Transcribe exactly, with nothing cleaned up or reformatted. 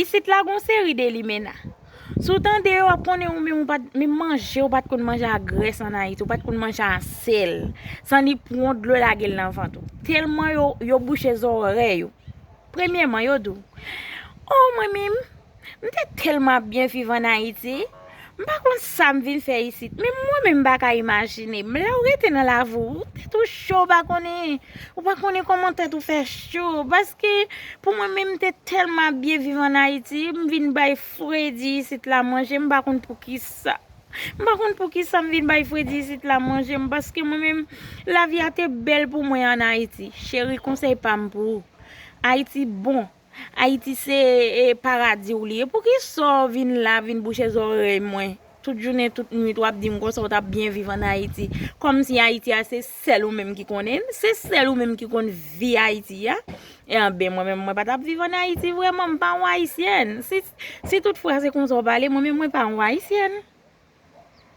Isit la gon seri de limena. Si w tande yo, w ap konnen ou menm ou pa t, menm manje, ou pa t konn manje a grès ann Ayiti, ou pa t konn manje a sèl. San li pran dlo lage l nan vant ou. Tèlman yo, yo bouche zòrèy ou. Premyèman, yo di w, oh, mwen menm, m te tèlman ap byen viv ann Ayiti, m pa konn sa m vin fè isit. Men mwen menm m pa ka imajine. Men lè w rete nan lavi w, tèt ou cho, ou pa konnen, ou pa konnen kòman tèt ou fè cho. Paske pou mwen menm, m te tèlman ap byen viv ann Ayiti, m vin bay fredi isit la manje, m pa konn poukisa. M pa konn poukisa m vin bay fredi isit la manje m, paske mwen menm, lavi a te bèl pou mwen ann Ayiti. Cheri, konsèy pa m pou ou. Ayiti bon. Ayiti se, e, paradi w li ye. Poukisa w vin la, vin bouche zòrèy mwen? Tout jounen, tout nwit, w ap di m konsa w t ap byen viv ann Ayiti. Kòmsi Ayiti a se sèl ou menm ki konnen l, se sèl ou menm ki konn vi Ayiti a. E anben, mwen menm, mwen pa t ap viv ann Ayiti vrèman, m pa yon Ayisyèn. Si, si toutfwa se konsa w pale, mwen menm, mwen pa yon Ayisyèn.